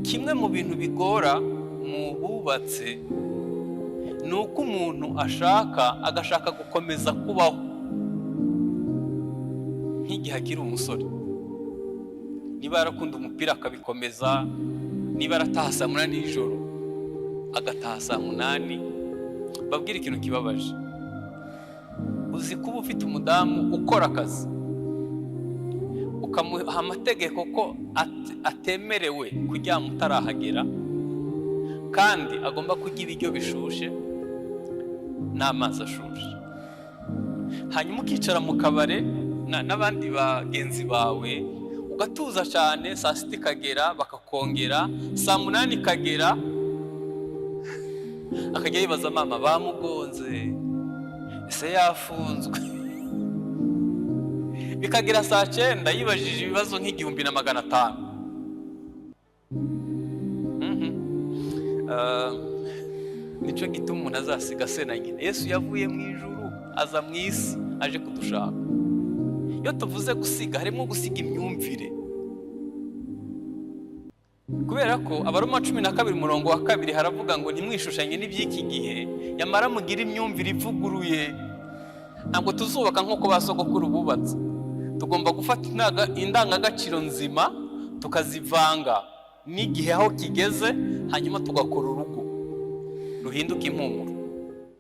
Kimwe mu bintu bigora mu bubatse ni uko umuntu ashaka, agashaka gukomeza kubaho nk'igihe akiri umusore. Niba yarakunda umupira akabikomeza, niba arataha saa 8 nijoro agataha saa 8. Babwire ikintu kibabaje: uzi kuba ufite umudamu ukora akazi, ukamuha amategeko ko atemerewe kuryama utarahagera, kandi agomba kurya ibiryo bishushe n'amazi ashushe, hanyuma ukicara mu kabare n'abandi bagenzi bawe, ugatuza cyane, saa 6 ikagera bakakongera, saa 8 ikagera, akajya yibaza: "Mama bamugonze? Ese yafunzwe?" Bikagera saa 9 yibajije ibibazo nk'igihumbi na 500. Nicyo gituma umuntu azasiga se na nyina. Yesu yavuye mu ijuru aza mu isi aje kudushaka. Iyo tuvuze gusiga, harimo gusiga imyumvire, kubera ko Abaroma 12 umurongo wa 2 haravuga ngo: "Ntimwishushanye n'iby'iki gihe, yamara mugire imyumvire ivuguruye." Ntabwo tuzubaka nk'uko ba sogokuru bubatse. Tugomba gufata indangagaciro nzima, tukazivanga n'igihe aho kigeze, hanyuma tugakora urugo ruhinduka impumuro.